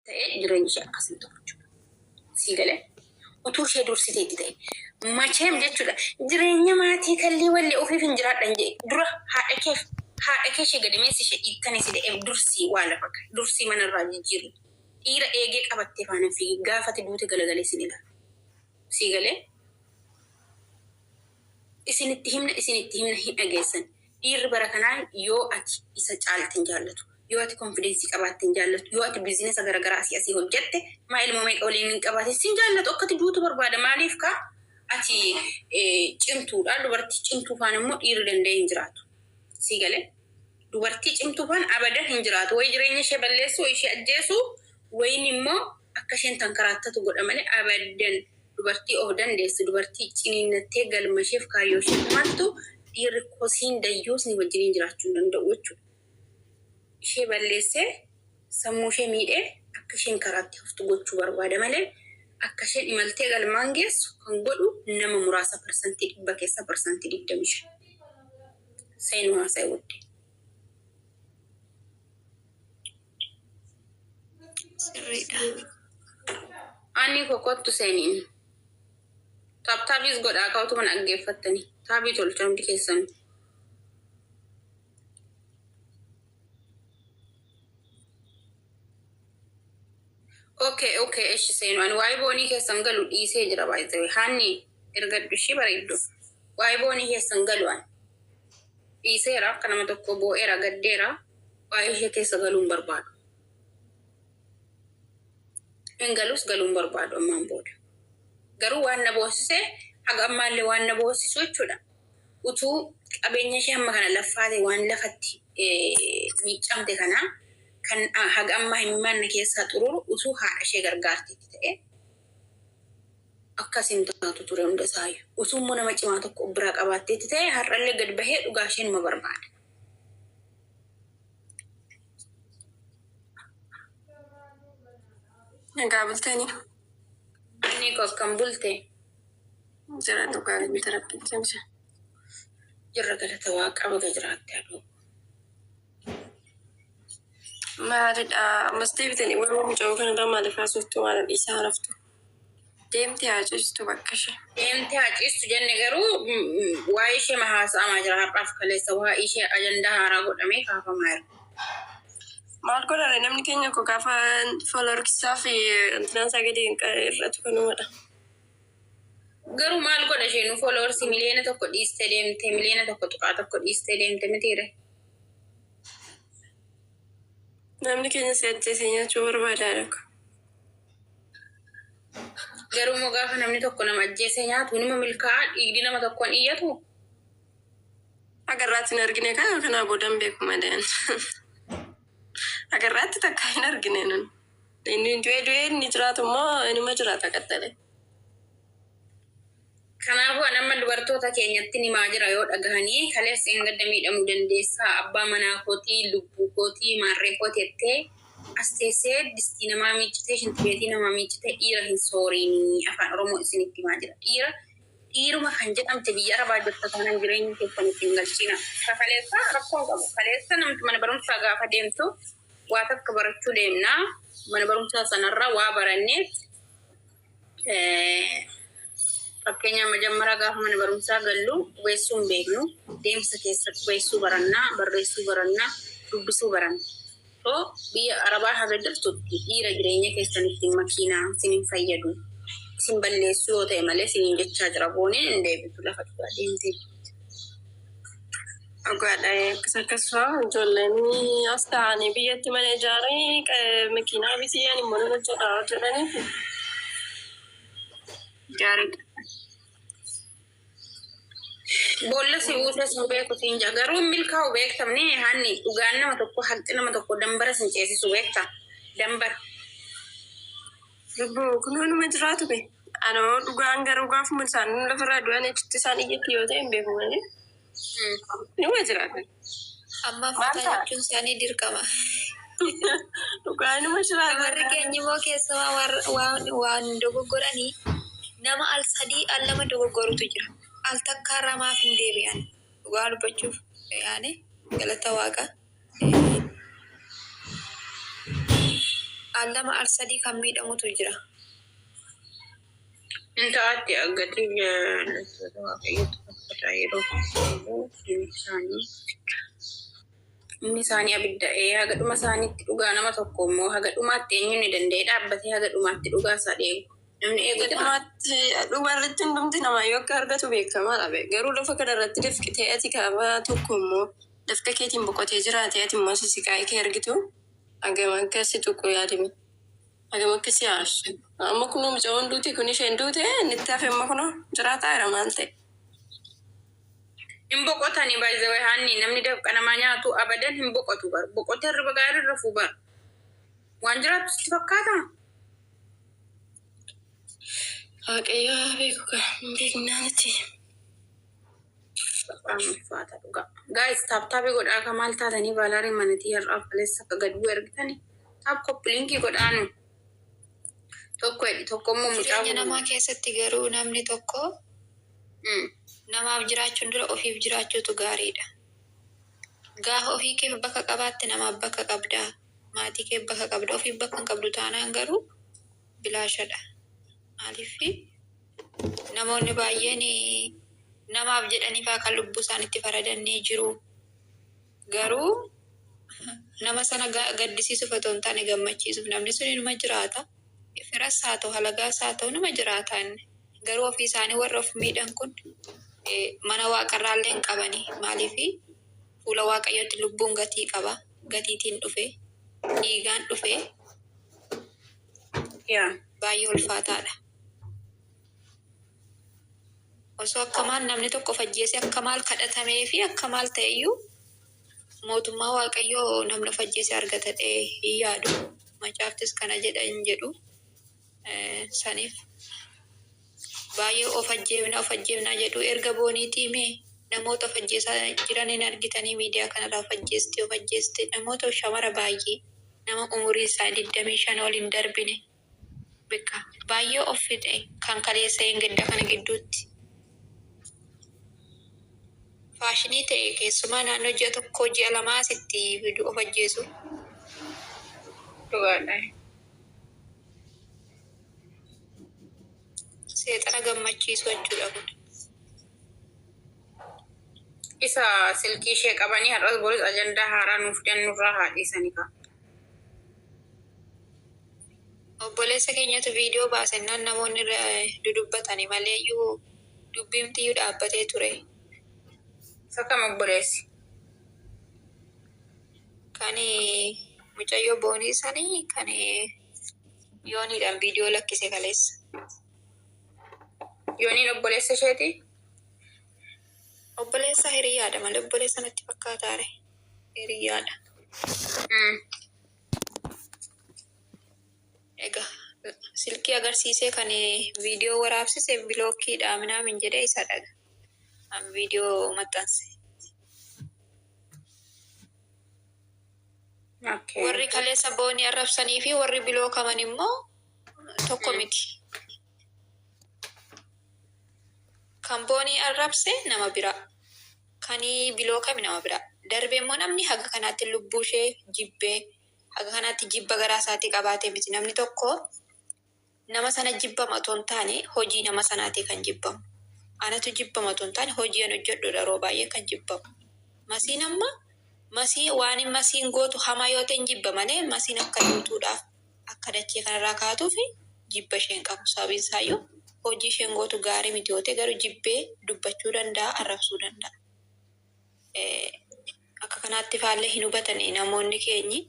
Ta'e jireenyi ishee akkas hin ta'u jechuudha. Sii galee? Utuu ishee dursiteetti ta'e. Macheem jechuudha. Jireenya maatii kallii wallee ofiif hin jiraadhan jee dura haadha keef haadha kee ishee gadameessi ishee dhiittanii si da'eef dursii waa lafa ka'i. Dursii mana irraa jijjiiri. Dhiira eegee qabattee faana hin fiigin. Gaafa ati duute galagalee sin ilaala. Sii galee? Isinitti himna isinitti himna hin dhageessan. Dhiirri bara kanaa yoo ati isa caalte hin jaallatu. Yoo ati confidence qabaatte hin jaallatu. Yoo ati business garagaraa asii asii hojjette maa ilmoo meeqa waliin hin qabaatin sin jaallatu akka ati duutu barbaada. Maaliif kaa ati cimtuudha. Dubartii cimtuu faana immoo dhiirri danda'ee hin jiraatu. Sii galee? Dubartii cimtuu faana abadan hin jiraatu. Wayi jireenya ishee balleessu, wayi ishee ajjeesu, wayin immoo akka isheen tankaraattatu godha malee abadan Dubartii of dandeessu, dubartii ciniinnattee galmasheef kaayyooshee imaltu dhiirri kosiin dayyuusni wajjiniin jiraachuu hin danda'u jechuudha. Ishee balleessee sammuushee miidhee akka isheen karaatti haftu gochuu barbaada malee akka isheen imaltee galmaan geessu kan godhu nama muraasa parsantii 100 keessaa parsantii 25. Seenuu haasa'e wuddee. Sirriidha. Ani ko kottu seeniin. Taap taabiis godhaa akka utuma dhaggeeffattanii. Taabii tolcha hundi keessanuu. Okay okay eshi seenu ani waa'ee boonii keessan galu dhiisee jira by the way. Haanni ergadhu ishii bareeddu. Waa'ee boonii keessan galu ani. Dhiiseera akka nama tokko boo'eera gaddeera waa'ee ishee keessa galuu hin barbaadu. Hin galus galuu hin barbaadu ammaan booda. Garuu waan na boossise haga ammaallee waan na boossisu jechuudha. Utuu qabeenya ishee hamma kana laffaate waan lafatti miiccamte kana kan haga ammaa imimmaan na keessaa xururu utuu haadha ishee gargaarteetti ta'e akkas hin taatu ture hunda isaayyu. Utuu immoo nama cimaa tokko of biraa qabaatteetti ta'e har'allee gad bahee dhugaa ishee numa barbaada. Nagaa bultanii. Annii koo akkam bulte? Jira dhugaa galata rabbii cimsa. Jirra galata waaqaa baga jiraatte haadhoo. Maalidha ammas deebitanii warra mucayoo kanarraa maaliif haasoftu maal dhiisaa raftu. Deemtee haa ciistu bakka ishee. Deemtee haa ciistu jenne garuu waa'ee ishee ma haasa'amaa jira har'aaf kaleessa waa'ee ishee ajandaa haaraa godhamee kaafamaa jira. Maal godhare namni keenya koo gaafa followers isaa fi intinaan isaa gadi hir'atu kanumadha. Garuu maal godha isheen followers miliyoona tokko dhiistee deemte miliyoona 1.1 dhiistee deemte mitiire. Namni keenya si ajjeesee nyaachuu barbaada dhaka. Garuu immoo gaafa namni tokko nama ajjeesee nyaatu inuma milkaa'aa dhiigni nama tokkoon iyyatu. Agarraatti hin argine kaa kanaa booda hin beeku malee. Agarraatti takka hin argine nun. Inni du'ee du'ee inni jiraatu immoo inuma jiraata qaxxale. Kanaafuu an amma dubartoota keenyattin himaa jira yoo dhagahanii kaleessa dheengadda miidhamuu dandeessaa abbaa manaa kootii lubbuu kootii maarree kooti jettee as teessee distii namaa miiccitee shintibeetii namaa miiccitee dhiira hin sooriinii afaan oromoo isinitti himaa jira dhiira dhiiruma kan jedhamte biyya arabaa jirta taanaan jireenya keessan itti hin galchiina ka kaleessaa rakkoo hin qabu kaleessa namti mana barumsaa gaafa deemtu waa takka barachuu deemna mana barumsaa sanarraa waa baranneet Fakkeenyaaf majammaraa gaafa mana barumsaa gallu qubeessuu hin beeknu. Deemsa keessa qubeessuu baranna, barreessuu baranna, dubbisuu baranna. So biyya Arabaa haga jirtutti dhiira jireenya keessanitti hin makiinaa, isin hin fayyadu. Isin balleessuu yoo ta'e malee isiniin jechaa jira. Booneen hin deebitu lafa dhugaa deemtee. Dhugaadha akkas akkas fa'aa ijoolleen as taa'anii biyyatti mana ijaarii makiinaa bitii ani immoo nan hojjedha jedhaniif. Gaariidha. Boolla si buuse sin beeku siin jaa garuu hin milkaa'u beektamni hanni dhugaan nama tokko haqxi nama tokko dambara sin ceesisu beekta dambara. Lubbuu kunoo numa jiraatu be. Anoo dhugaan garuu gaafuma isaan lafarraa du'an achitti isaan iyyatti yoo ta'e hin beeku malee. Numa jiraatan. Amma Maal fataa ta'a? jechuun isaanii dirqama. Dhugaa numa jiraatan. Shamarri keenya immoo keessumaa warra- waan, waan dogoggoranii nama al sadii al lama dogoggorutu jira. Al takkaarraa maaf hin deebi'an? Dhugaa dubbachuuf yaani galata waaqa. Al lama al sadii kan miidhamutu jira. Intaatti gatii jaallattoota Waaqayyootu uffata yeroo isaanii Humni isaanii abidda. Ee, haga dhuma isaaniitti dhugaa nama tokko immoo haga dhumaatti eenyuun ni danda'e dhaabbatee haga dhumaatti dhugaa isaa dheegu. Namni eegu jira. Dhumaatti dhumarratti hundumti namaa yoo akka argatu beekamaadha. Garuu lafa kanarratti dafqitee ati kaaba tokko immoo dafqa keetiin boqotee jiraate ati immoo sisiqaa'ee kee argitu hagam akka si tuqu yaadimi. Hagam akka si aarsu. Amma kunoo mucaan duute kun isheen duute inni itti hafe amma kunoo jiraataa jira maal ta'e. Hin boqotani, by the way, haanni namni dafqa namaa nyaatu abadan hin boqotu bar. Boqotee hirriba gaarii rafuu bar. Waan jiraatu sitti fakkaata? Waaqayyo haa beeku kaa hin beeknaaniti. Baqaan ulfaata dhugaa. Guys, tap tapii godhaa ka maal taatanii baalaariin manatii har'aaf kaleessa akka gad bu'e argitanii? Tap copy linkii godhaanu. Tokko jedhi, tokko immoo mucaa Jireenya namaa keessatti garuu namni tokko namaaf jiraachuun dura ofiif jiraachuutu gaariidha. Gaafa ofii keef bakka qabaatte namaaf bakka qabdaa. Maatii keef bakka qabda. Ofiif bakka hin qabdu taanaan garuu bilaashadha. Maaliif namoonni baay'een namaaf jedhanii faa kan lubbuu isaaniitti faradan ni jiru. Garuu nama sana gaddisiisuuf otoo hin taane gammachiisuuf namni sun inuma jiraata. Firas haa ta'u, halagaas haa ta'u, inuma jiraata inni. Garuu ofii isaanii warra of miidhan kun mana waaqarraallee hin qabani. Maaliif fuula Waaqayyootti lubbuun gatii qaba. Gatiitiin dhufe, dhiigaan dhufe baay'ee ulfaataadha. Osoo akka maal namni tokko of ajjeesee akka maal kadhatamee fi akka maal ta'eyyuu mootummaa Waaqayyoo namni of ajjeese argata jedhee hin yaadu. Macaaftis kana jedha hin jedhu. Saniif baay'ee of ajjeefna of ajjeefnaa jedhu erga booniitii mee namoota of ajjeesaa jiran hin argitanii miidiyaa kanarraa of ajjeesti of ajjeesti namoota shamara baay'ee nama umurii isaa 25 ol hin darbine bakka baay'ee of fixe kan kaleessa hin gadda kana gidduutti. Faashinii ta'e keessumaa naannoo ji'a tokkoo ji'a lamaa asitti of ajjeesu. Dhugaadha. Seexana gammachiisu jechuudha kun. Isa silkii ishee qabanii har'as boris ajandaa haaraa nuuf fidan nurraa haa dhiisanii kaa. Obboleessa keenyatu viidiyoo baasennaan namoonni dudubbatani malee iyyuu dubbiimtiyyuu dhaabbatee ture. Isa kam obboleessi? Kan mucayyoo boonii sanii kan yooniidhaan viidiyoo lakkise kaleessa. Yooniin obboleessa isheeti? Obboleessa hiriyaadha malee obboleessa natti fakkaataare. Hiriyaadha. Egaa silkii agarsiisee kan viidiyoo waraabsise bilookiidha minaamin jedhee isa dhaga. An viidiyoo maxxanse. Warri kaleessa boonii arrabsanii fi warri bilookaman immoo tokko miti. Kan boonii arrabse nama biraa. Kan bilookame nama biraa. Darbee immoo namni haga kanaatti lubbuu ishee jibbee haga kanaatti jibba garaa isaatii qabaatee miti. Namni tokko nama sana jibbama otoo hin taane hojii nama sanaatii kan jibbamu. Anatu jibbama otoo hin taane hojii an hojjedhudha yeroo baay'ee kan jibbamu. Masiin amma masii waan masiin gootu hamaa yoo ta'e hin jibba malee masiin akka duutuudhaaf akka dachee kanarraa kaatuuf jibba isheen qabu. Sababiin isaayyuu hojii isheen gootu gaarii miti yoo ta'e garuu jibbee dubbachuu danda'a, arrabsuu danda'a. Akka kanaatti faallee hin hubatani namoonni keenyi.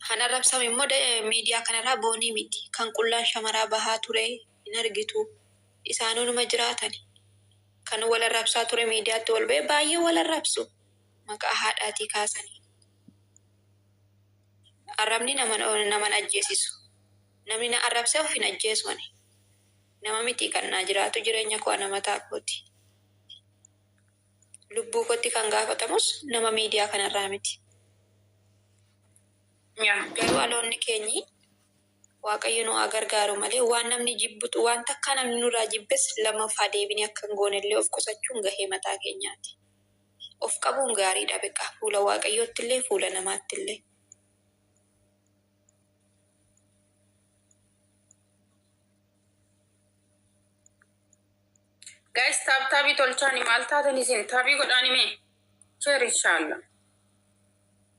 Kan arrabsame immoo miidiyaa kanarraa boonii miti. Kan qullaan shamaraa bahaa ture hin argitu. Isaanuu numa jiraatani. Kan wal arrabsaa ture miidiyaatti wal ba'e baay'ee wal arrabsu. Maqaa haadhaatii kaasanii. Arrabni nama naman ajjeesisu. Namni na arrabsee of hin ajjeesu ani. Nama miti kan naa jiraatu jireenya koo ana mataa kooti. Lubbuu kootti kan gaafatamus nama miidiyaa kanarraa miti. Garuu aloonni keenyi Waaqayyo nu haa gargaaru malee waan namni jibbutu waan takkaa namni nurraa jibbes lammaffaa deebinee akka hin goonellee of qusachuun gahee mataa keenyaati. Of qabuun gaariidha beqa fuula Waaqayyootti illee fuula namaatti illee. Guys, tap tapii tolchaani. Maal taatan isin? Tapii godhaani mee. Share inshallah.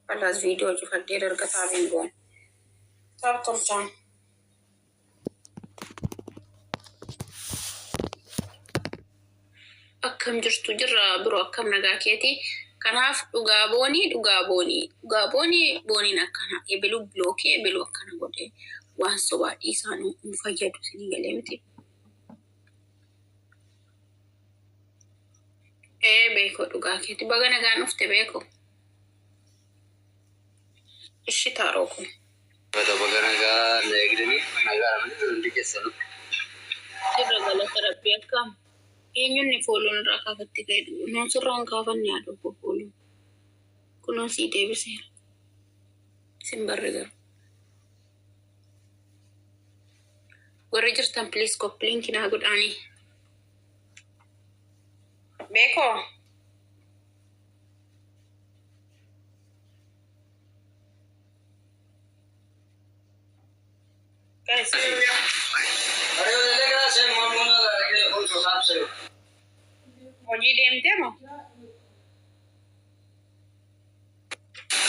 Walaas viidiyoo cufadhee darga tapiin goon. Tap tolchaan. Akkam jirtu? Jirra biroo, akkam nagaa keeti? Kanaaf dhugaa boonii, dhugaa boonii, dhugaa boonii, booniin akkana ebelu blockii ebelu akkana godhe. Waan sobaa dhiisaa, nu fayyadu. Isinii galee miti? Ee beekoo, dhugaa keeti. Baga nagaan dhufte beekoo. Ishi taaroo kun. Baga nagaa na eegdanii, nagaa namni hundi keessanuu. Jirra, galata rabbii. Akkam? Eenyunni followon irraa kaafatti ka'e? Nuun sirraan kaafanne haa dhufuu. Follow kunoo sii deebiseera. Isin barri garuu. Warri jirtan please copy link naa godhaanii. Beekoo. Guys. Hojii deemtee moo?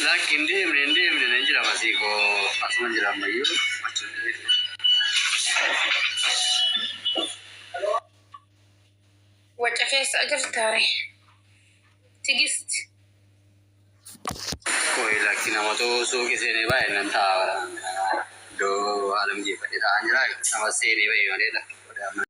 Lakki, hin deemne, hin deemne, nan jira masii koo, asuma jira ammayyuu achuma jira. Waca keessa jirtaare. Tigist. Koi lakki, namatu suuqii seenee baay'ee nan ta'a, iddoo haala mijeeffadhee taa'an jira, nama seenee baay'ee malee lakki.